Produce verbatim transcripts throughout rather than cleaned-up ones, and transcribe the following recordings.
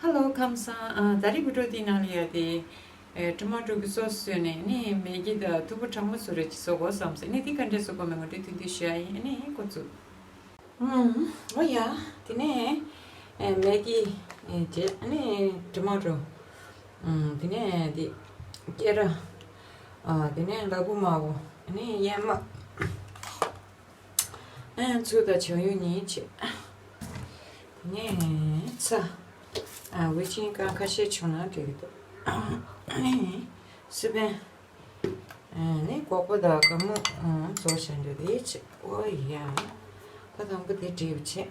ཧེ་ལོ་ཁམས་བཟང་། ཨ། ད་རེས་བི་ཌི་ཡོ་འདིའི་ནང་ལ་ཡ་དེ། ཨེ། ཊོ་མ་ཊོ་གི་སོ་སི་བཟོས་ནས་ནི་མེ་གི་དང་ཐུག་པ་གྲང་མོ་བཟོ་རེ་ཅིག་བཟོ་དགོས་བསམ་སོང་། ནི་དེ་ག་འདྲས་བཟོ་དགོས་མིན་ངོ་སྤྲོད་ཐུང་ཐུང་ཞུ་ཡ་ཡིན། ཨ་ནི་འགོ་བཙུགས། ཨུམ། འོ་ཡ། དེ་ནས་ཨེ། མེ་གི། ཨེ། བྱས། ཨ་ནི་ཊོ་མ་ཊོ། ཨུམ། དེ་ནས་དེ་ཀེ་ར། ཨ། དེ་ནས་ལ་ཕུག་མར་པོ། ཨ་ནི་ཡས་མ། ཨ། ཚོད་དང་བྱ་ཡུ་གཉིས་བྱས། དེ་ནས་ཚྭ། ཨ། ཝེ་ཅིན་ཀ་ཁ་ཤས་བྱུང་ན་འགྲིག་གི་འདུག་ཨ་ནི་སི་པན། ཨ་ནི་སྒོག་པ་དང་སྒ་སྨུག་ཨ། བཙོས་བཞག་འདུག་དེ་བྱས། འོ་ཡ། ད་དང་པོ་དེ་འབྲས་བུ་བྱས།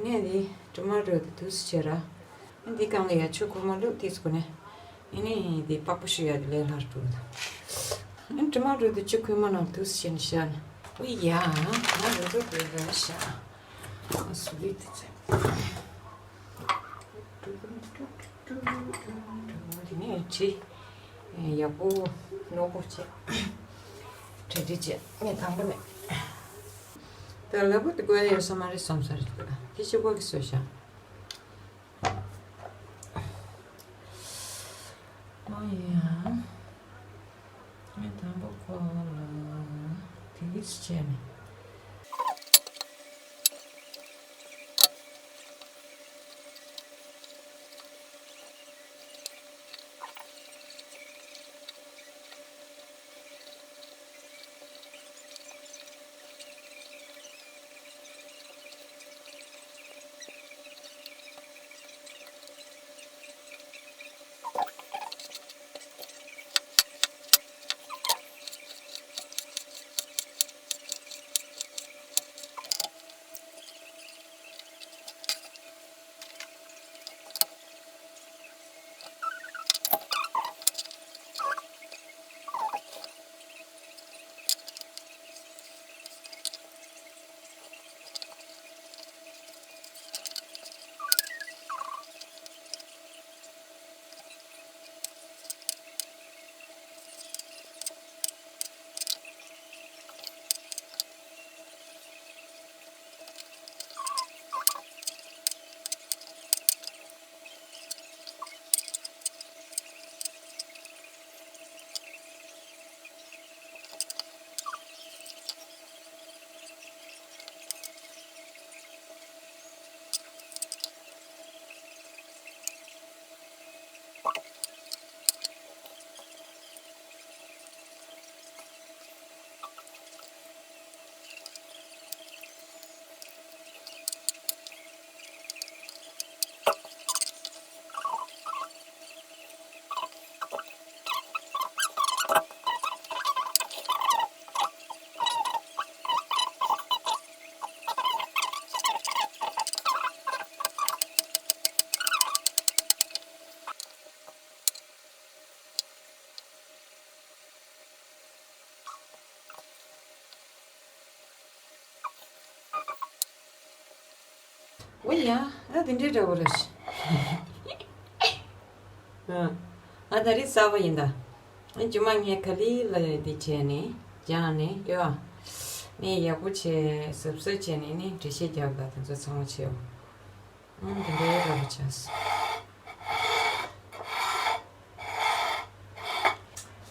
ནས་དེ་ཊོ་མ་ཊོ་དེ་འདུག་སེ་བྱས་ར། ཨ། འདི་སྒང་ལ་ཡ་ཆུ་ཁོལ་མ་བླུགས། དེ་ཚོ་ནས་ཨ་ནི་དེ་པགས་པ་བཤུ་ཡ་དེ་ལས་སླ་འགྲོ་གི་འདུག་ཨ། ཊོ་མ་ཊོ་དེ་ཆུ་ཁོལ་མ་ནང་འདུག་སེ་བྱས་ནས་བཞག་ནས། འོ་ཡ། ང་རུ་འགྲོ་དགོས་ར་བཞག་ཨ། སུ་ལི་དེ་ཚོ། དེ་ནས་བྲིས། ཡག་པོ་ནོར་པོ་བྱས། བྲིས་བྲིས་བྱས། ངས་དང་པོ་ནས། ད་ལ་ཕུག་དེ་དགོས་ཡ་ཡོད་ས་མ་རེད་བསམ་ས་རེད། དེ་གཅིག་པོ་གིས་བཟོས་བཞག་འོ་ཡ། ངས་དང་པོ་ཁོ་ལ་དེ་གིས་བྱས་ནས། འོ་ཡ། ཨ། དེ་འདྲའི་འདྲ་བོ་རེད། ཨ། ཨ། ད་རེས་གསར་པ་ཡིན་ད། ཨ། རྗེས་མ་ངས་ག་ལེར་ལ་འདི་བྱས་ནས་སྦྱངས་ནས་ཡོད། ཨ་ནི་ཡག་པོ་བྱས་གཟབ་གཟབ་བྱས་ནས་ནི་འགྲེལ་བཤད་རྒྱག་དགོས། དེ་ཚོ་ཚང་མ་བྱས། ཨང་། དེ་འདྲའི་འདྲ་བོ་བྱས།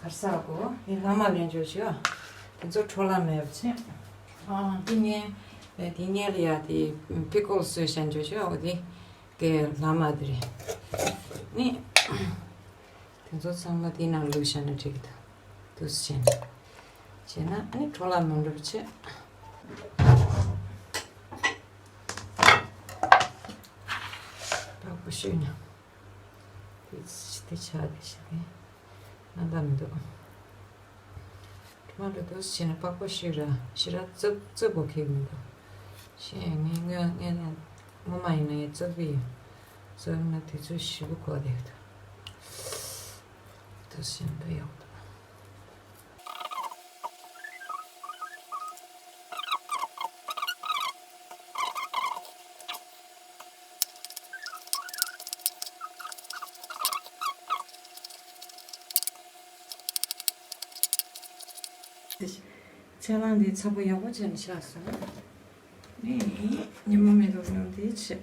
གར་ས་གོ་ཡི་ལྷག་མ་ལེན་འཇོག་བྱོས། དེ་ཚོ་འཕྲོ་བརླག་མེད་པ་བྱས། ཨང་། དེ་ངས་དེ་ངས་ལ་ཡ་དེ་པི་ཀོལ་བཟོས་བཞག་འཇོག་བྱོས། འོ་དེ་གའི་ལྷག་མ་དེ་རེད། ནི་དེ་ཚོ་ཚང་མ་དེའི་ནང་བླུགས་བཞག་ན་འགྲིག་གི་འདུག་འདུག་སེ་བྱས་ནས། བྱས་ན་ཨ་ནི་འཕྲོ་བརླག་མི་འགྲོ་བ་བྱས། པགས་པ་བཤུས་ན། དེ་དེ་ཆགས་དེ་ཞིག་གི་ང་ལ་མི་འདུག་ཊོ་མ་ཊོ་འདུག་སེ་བྱས་ནས་པགས་པ་བཤུས་ར་ཞེ་དྲག་རྩུབ་རྩུབ་པོ་ཁེགས་མི་འདུག་ཤེས། ངས་ངས་ངས་ངས་སྔོན་མ་ཡིན་ན་ཡང་རྩུབ་པོ་ཡིན། རྩུབ་ན་དུས་ཚོད་ཞེ་པོ་འགོར་བསྡད་འདུག་འདུག་སེ་བྱས་ན་དཔེ་ཡག་པོ་འདུག་ཆ་ལང་འདི་ཚ་པོ་ཡག་པོ་བྱས་ནས་བཞག་སོང་། ནས་ཉི་མ་མེ་ཏོག་ཉུང་འདི་བྱས།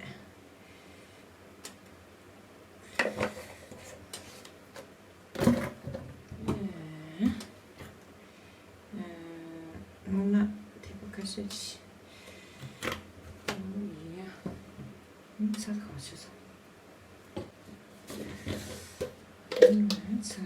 སྨུག་ནག་ཐིགས་པ་ཁ་ཤས་ཤིག་ཡིན་ཡ། ཚ་གང་ཆེ་ས། ཚ།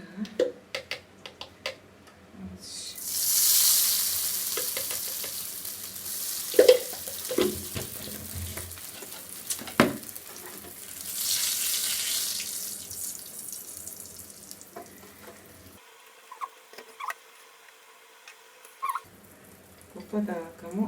ལྐུགས་པ་དང་དགའ་མོ།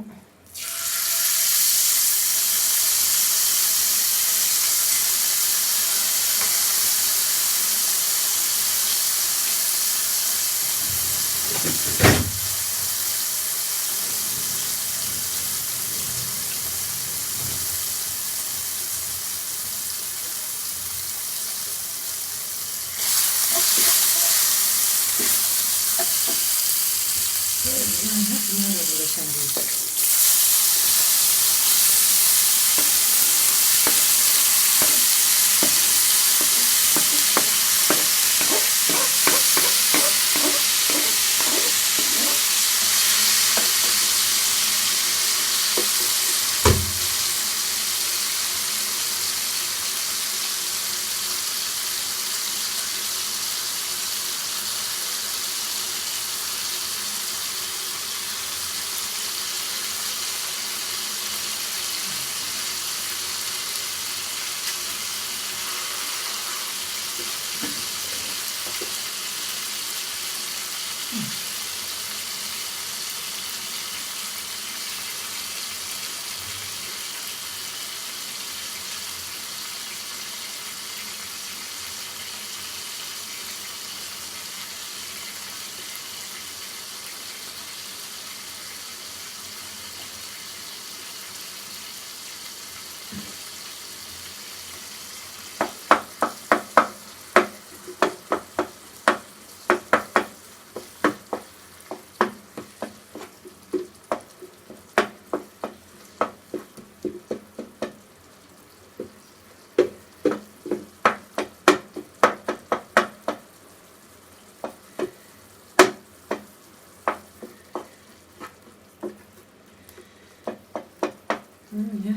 ཨུམ། ཡ། དེ་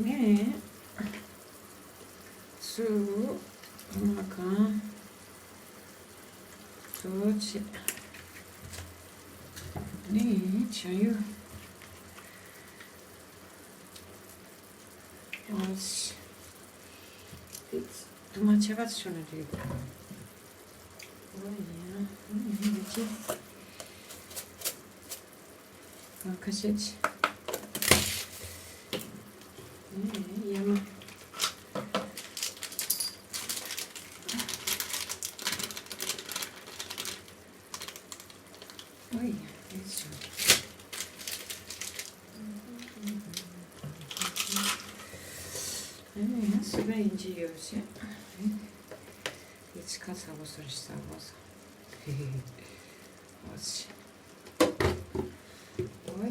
ནས་ཚུར་མ་གང་། ཚུར་བྱེད། ནས་བྱ་ཡུ། ཨོ་ཤི། དེ་དུ་མ་ཆད་པ་ཆུ་ན་རེད། ཨོ་ཡ། ཨུམ། ཡ་ཅི། ཁ་ཤས་ཅི། ཡ་མ། ཨོ་ཡ། སུ་ག་ཡིན་གྱི་ཡོད་ཤེ། ཡིད་ཆེས་ཁ་ཚ་བོ་སོ་རི་ཚ་བོ་སོ། ཨོ་ཤི། ཨོ་ཡ།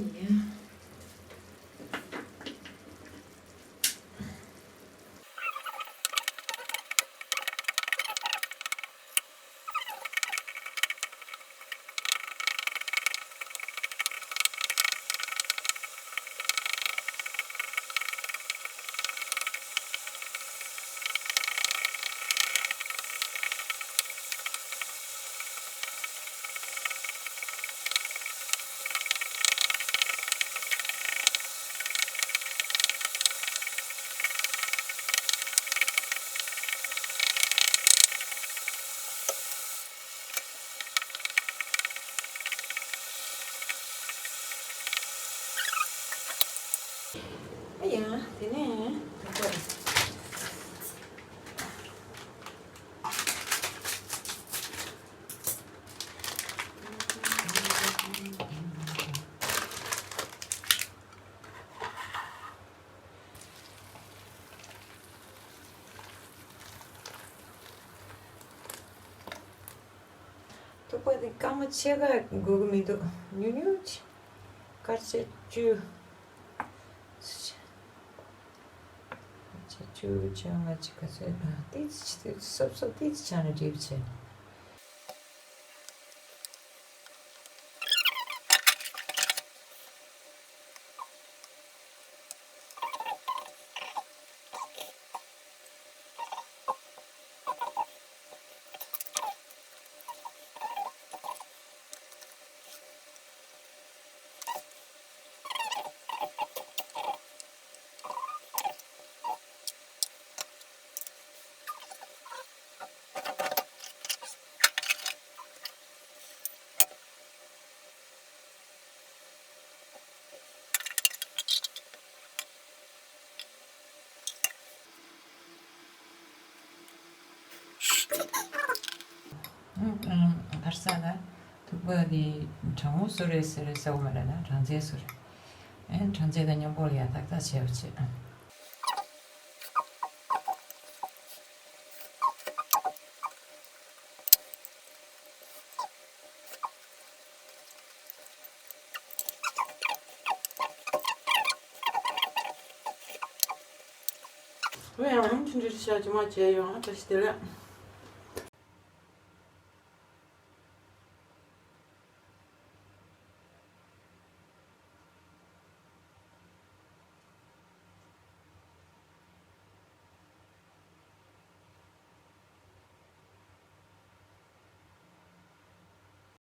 ཨ་ཡ། དེ་ནས་ད་ལྟ། ཐུག་པ་དེ་སྐར་མ་ཕྱེད་ཀ་དགོས་ཀྱི་མི་འདུག་ཉུང་ཉུང་ཅིག་དཀར་ཆ་བཅུ། ཆ་བཅུ། བཅོ་ལྔ་གཅིག་ག་ཚོད་ཨ། ཏིག་ཙི་ཏིག་ཙི་སོབ་སོབ་ཏིག་ཙི་ཆགས་ན་འགྲིག་པ་བྱས། ཨ་ཨ་ཨ་ས་ལ་ཐུག་པ་དེ་གྲང་མོ་བཟོ་རེད་ཟེར་རེད་ཟེར་བ་མ་རེད་ན། གྲང་ཚལ་བཟོ་རེད། ཨེ་གྲང་ཚལ་དང་མཉམ་པོ་ལ་ཡ་ཏག་ཏག་བྱས་པ་བྱས། ཝེ་ཡང་ཡང་ཁྲིན་ཁྲིན་ཤ་ཅི་མ་བྱས་ཡོང་ཨ། བཀྲ་ཤིས་བདེ་ལེགས།